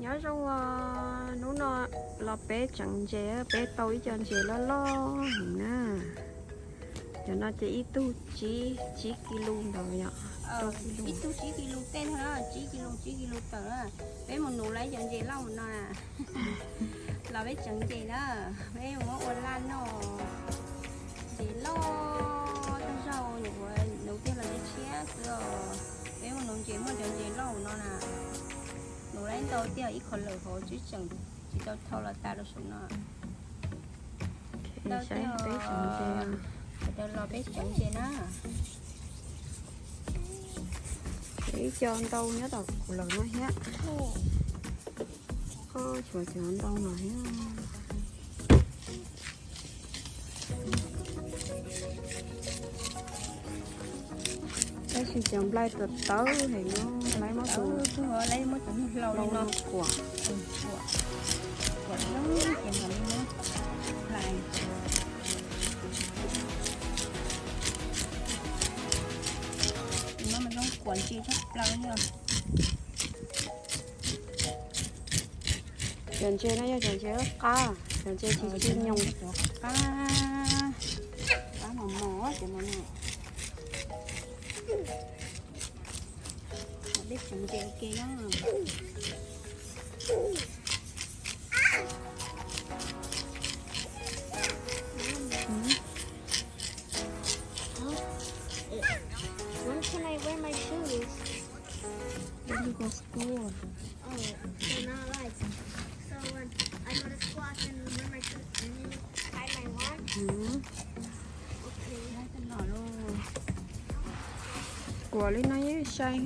Nyob zoo os, hnub no los peb tseev ntses, peb tau ib co ntses loj loj heev na. Cov no ces ib tug tsib, tsib ki lus ntawd yom. Ib tug tsib ki lus tej no, tsib ki lus, tsib ki lus tawm na. Peb mus nuv lawv cov ntses loj no na. Los peb tseev ntses na, peb mus muab ua laj noj. Ntses loj tag zog, nuv tiag los ntses tshiab xwb os. Peb mus nuv ntses, muaj cov ntses loj no na. Nuv lawv ntau tiag, ib qho lawm hauv tseem tsis tau thau los tas rau saum no. Ntau tiag, los peb tseev ntses na. Ib co ntau nyob tom kuv lawm no thiab. Koj tshuav cov ntau no thiab. Tab sis cov nplai tawv tawv heev no, lawv muab tus, lawv muab tus hlau no kuam, kuam, kuam zoo ces mam li muab hlais. Tus no mas zoo kuam ntses tshaj plaws li os. Cov ntses no yog cov ntses qab, cov ntses tsis tsis nyoos. Qab, qab mos mos cov no na. Peb tseev ntses ua ke na. When can I wear my shoes? When you go school? Oh, so not like, so when I go to school, I can wear my shoes and you tie my one? Okay. Kuam li no yeej sai.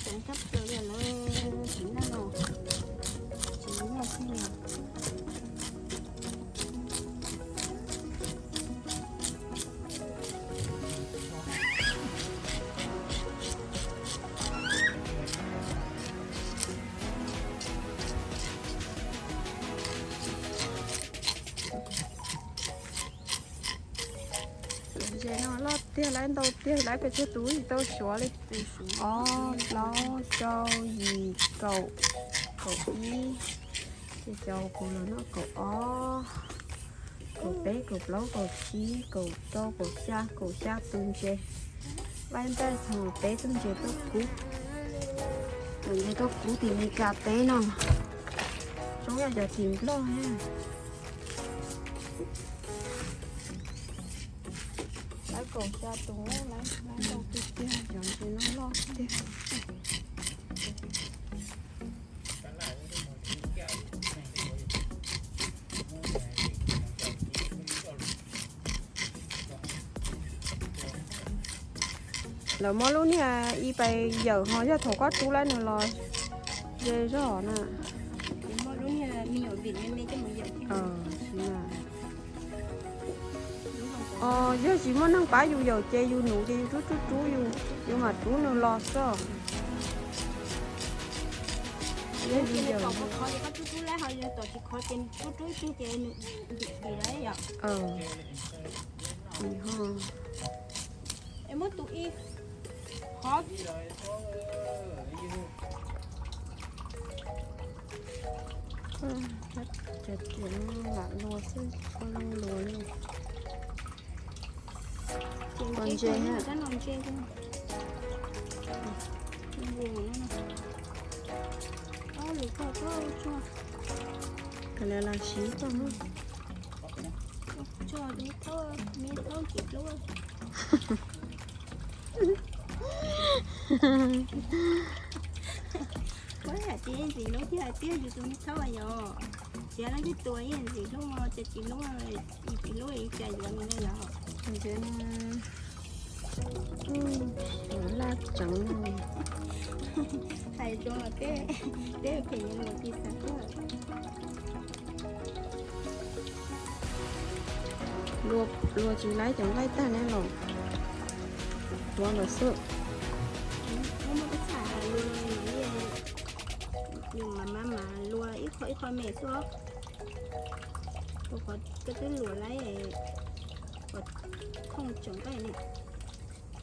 Tseev tshaj plaws li lawm, tsis noj no, tsis noj xwb li. Ntses no loj tiag, lawv ntau tiag, lawv pes tsawg tus tsis tau suav li. Ob, plaub, rau, yim, kaum, kaum ib, ces cov kuv los no kaum ob, kaum peb, kaum plaub, kaum tsib, kaum rau, kaum xya, kaum xya tus ntses. Laib ntaj txog peb tug ntses tuaj kub. Cov ntses tuaj kub tim Meskas teb no, zoo yam cov tim Nplog thiab. Lawv kaum xya tus, lawv ntau tiag tiag, cov ntses no loj tiag. Lawv muab lub niag ib pais yawm ho yog thaum koj rub lawm nws los ze zog na. Yog tsis muaj neeg pab yus yawm ces yus nuv ces yus rub rub rub, yus mam rub nws los xwb. Yog yus yawm, rub rub ib tug ces nws dim dim lawm yom. Es muab tus ib qhov. Cov tias lam luas xwb, tsis tshua zoo luas li. Ces ntses, tab no ntses, ob lus koj txhob tso. Kawg li los siv koj. Tso me thaub, me thaub tsis hlub. Kuv hais tias ntxim hlub thiab hais tias yus tus me thaub yom, txiav no twb tuag yeej ntxim hlub, ces tsis hlub, tsis hlub cas yuav nws no yom. Laj tseev. Hais zoo los peb, peb phem nyob mus tsis xav tuaj. Luas tsis laib cov nqaij tag ne los tuav lawm xwb. Muaj muaj peb txhaj luas, nws mam mam mam luas ib qho ib qho me xwb os. Rau qhov koj twb luas laib, kom thooj tseem nqaij ne.